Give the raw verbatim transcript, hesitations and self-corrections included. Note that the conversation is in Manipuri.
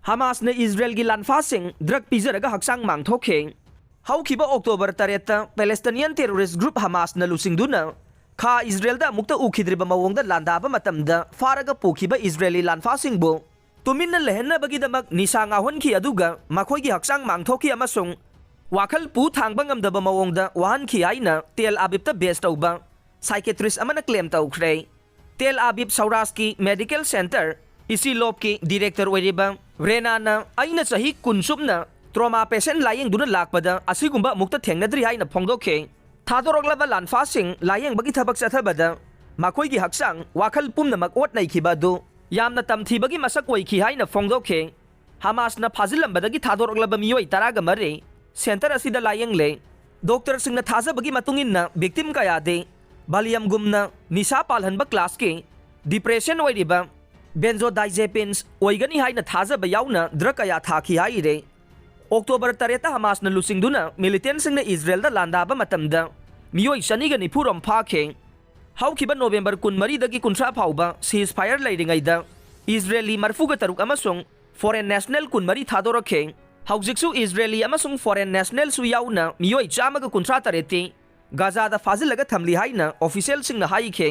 ꯍꯃꯥꯁꯅ ꯏꯖꯔꯦꯜꯒꯤ ꯂꯥꯟꯐꯥꯁꯤꯡ ꯗ꯭ꯔꯒ ꯄꯤꯖꯔꯒ ꯍꯛꯆꯥꯡ ꯃꯥꯡꯊꯣꯛꯈꯤ꯫ ꯍꯧꯈꯤꯕ ꯑꯣꯛꯇꯣꯕꯔ ꯇꯔꯦꯠꯇ ꯄꯦꯂꯦꯁꯇꯤꯅꯤꯌꯟ ꯇꯦꯔꯣꯔꯤꯁ ꯒ꯭ꯔꯨꯞ ꯍꯃꯥꯁꯅ ꯂꯨꯆꯤꯡꯗꯨꯅ ꯈꯥ ꯏꯖꯔꯦꯜꯗ ꯑꯃꯨꯛꯇ ꯎꯈꯤꯗ꯭ꯔꯤꯕ ꯃꯑꯣꯡꯗ ꯂꯥꯟꯗꯥꯕ ꯃꯇꯝꯗ ꯐꯥꯔꯒ ꯄꯨꯈꯤꯕ ꯏꯖꯔꯦꯂꯤ ꯂꯥꯟꯐꯥꯁꯤꯡꯕꯨ ꯇꯨꯃꯤꯟꯅ ꯂꯩꯍꯟꯅꯕꯒꯤꯗꯃꯛ ꯅꯤꯁꯥ ꯉꯥꯎꯍꯟꯈꯤ, ꯑꯗꯨꯒ ꯃꯈꯣꯏꯒꯤ ꯍꯛꯆꯥꯡ ꯃꯥꯡꯊꯣꯛꯈꯤ ꯑꯃꯁꯨꯡ ꯋꯥꯈꯜ ꯄꯨ ꯊꯥꯡꯕ ꯉꯝꯗꯕ ꯃꯑꯣꯡꯗ ꯋꯥꯍꯟꯈꯤ ꯍꯥꯏꯅ ꯇꯦꯜ ꯑꯕꯤꯕꯇ ꯕꯦꯖ ꯇꯧꯕ ꯁꯥꯏꯀꯦꯇ꯭ꯔꯤꯁ ꯑꯃꯅ ꯀ꯭ꯂꯦꯝ ꯇꯧꯈ꯭ꯔꯦ꯫ ꯇꯦꯜ ꯑꯕꯤꯕ ꯁꯧꯔꯥꯖꯀꯤ ꯃꯦꯗꯤꯀꯦꯜ ꯁꯦꯟꯇꯔ ꯏꯁꯤꯂꯣꯞꯀꯤ ꯗꯤꯔꯦꯛꯇꯔ ꯑꯣꯏꯔꯤꯕ ꯔꯦꯅꯥꯅ, "ꯑꯩꯅ ꯆꯍꯤ ꯀꯨꯟ ꯆꯨꯞꯅ ꯇ꯭ꯔꯣꯃꯥ ꯄꯦꯁꯦꯟ ꯂꯥꯌꯦꯡꯗꯨꯅ ꯂꯥꯛꯄꯗ ꯑꯁꯤꯒꯨꯝꯕ ꯑꯃꯨꯛꯇ ꯊꯦꯡꯅꯗ꯭ꯔꯤ" ꯍꯥꯏꯅ ꯐꯣꯡꯗꯣꯛꯈꯤ꯫ ꯊꯥꯗꯣꯔꯛꯂꯕ ꯂꯥꯟꯐꯥꯁꯤꯡ ꯂꯥꯌꯦꯡꯕꯒꯤ ꯊꯕꯛ ꯆꯠꯊꯕꯗ ꯃꯈꯣꯏꯒꯤ ꯍꯛꯆꯥꯡ, ꯋꯥꯈꯜ ꯄꯨꯝꯅꯃꯛ ꯑꯣꯠ ꯅꯩꯈꯤꯕ ꯑꯗꯨ ꯌꯥꯝꯅ ꯇꯝꯊꯤꯕꯒꯤ ꯃꯁꯛ ꯑꯣꯏꯈꯤ ꯍꯥꯏꯅ ꯐꯣꯡꯗꯣꯛꯈꯤ꯫ ꯍꯃꯥꯁꯅ ꯐꯥꯖꯤꯜꯂꯝꯕꯗꯒꯤ ꯊꯥꯗꯣꯔꯛꯂꯕ ꯃꯤꯑꯣꯏ ꯇꯔꯥꯒ ꯃꯔꯤ ꯁꯦꯟꯇꯔ ꯑꯁꯤꯗ ꯂꯥꯌꯦꯡꯂꯦ꯫ ꯗꯣꯛꯇꯔꯁꯤꯡꯅ ꯊꯥꯖꯕꯒꯤ ꯃꯇꯨꯡ ꯏꯟꯅ, ꯚꯤꯛꯇꯤꯝ ꯀꯌꯥꯗꯤ ꯚꯥꯂꯤꯌꯝꯒꯨꯝꯅ ꯅꯤꯁꯥ ꯄꯥꯜꯍꯟꯕ ꯀ꯭ꯂꯥꯁꯀꯤ ꯗꯤꯄ꯭ꯔꯦꯁꯟ ꯑꯣꯏꯔꯤꯕ ꯕꯦꯟꯖꯣꯗꯥꯏꯖꯦꯄꯤꯟꯁ ꯑꯣꯏꯒꯅꯤ ꯍꯥꯏꯅ ꯊꯥꯖꯕ ꯌꯥꯎꯅ ꯗ꯭ꯔꯒ ꯀꯌꯥ ꯊꯥꯈꯤ ꯍꯥꯏꯔꯦ꯫ ꯑꯣꯛꯇꯣꯕꯔ ꯇꯔꯦꯠꯇ ꯍꯃꯥꯁꯅ ꯂꯨꯆꯤꯡꯗꯨꯅ ꯃꯤꯂꯤꯇꯦꯟꯁꯤꯡꯅ ꯏꯖꯔꯦꯜꯗ ꯂꯥꯟꯗꯥꯕ ꯃꯇꯝꯗ ꯃꯤꯑꯣꯏ ꯆꯅꯤꯒ ꯅꯤꯐꯨ ꯔꯣꯝ ꯐꯥꯈꯤ꯫ ꯍꯧꯈꯤꯕ ꯅꯣꯕꯦꯝꯕꯔ ꯀꯨꯟꯃꯔꯤꯗꯒꯤ ꯀꯨꯟꯊ꯭ꯔꯥ ꯐꯥꯎꯕ ꯁꯤꯖ ꯐꯥꯌꯔ ꯂꯩꯔꯤꯉꯩꯗ ꯏꯖꯔꯦꯂꯤ ꯃꯔꯤꯐꯨꯒ ꯇꯔꯨꯛ ꯑꯃꯁꯨꯡ ꯐꯣꯔꯦꯟ ꯅꯦꯁꯅꯦꯜ ꯀꯨꯟꯃꯔꯤ ꯊꯥꯗꯣꯔꯛꯈꯤ꯫ ꯍꯧꯖꯤꯛꯁꯨ ꯏꯖꯔꯦꯂꯤ ꯑꯃꯁꯨꯡ ꯐꯣꯔꯦꯟ ꯅꯦꯁꯅꯦꯜꯁꯨ ꯌꯥꯎꯅ ꯃꯤꯑꯣꯏ ꯆꯥꯝꯃꯒ ꯀꯨꯟꯊ꯭ꯔꯥ ꯇꯔꯦꯠꯇꯤ ꯒꯥꯖꯥꯗ ꯐꯥꯖꯤꯜꯂꯒ ꯊꯝꯂꯤ ꯍꯥꯏꯅ ꯑꯣꯐꯤꯁꯤꯌꯦꯜꯁꯤꯡꯅ ꯍꯥꯏꯈꯤ꯫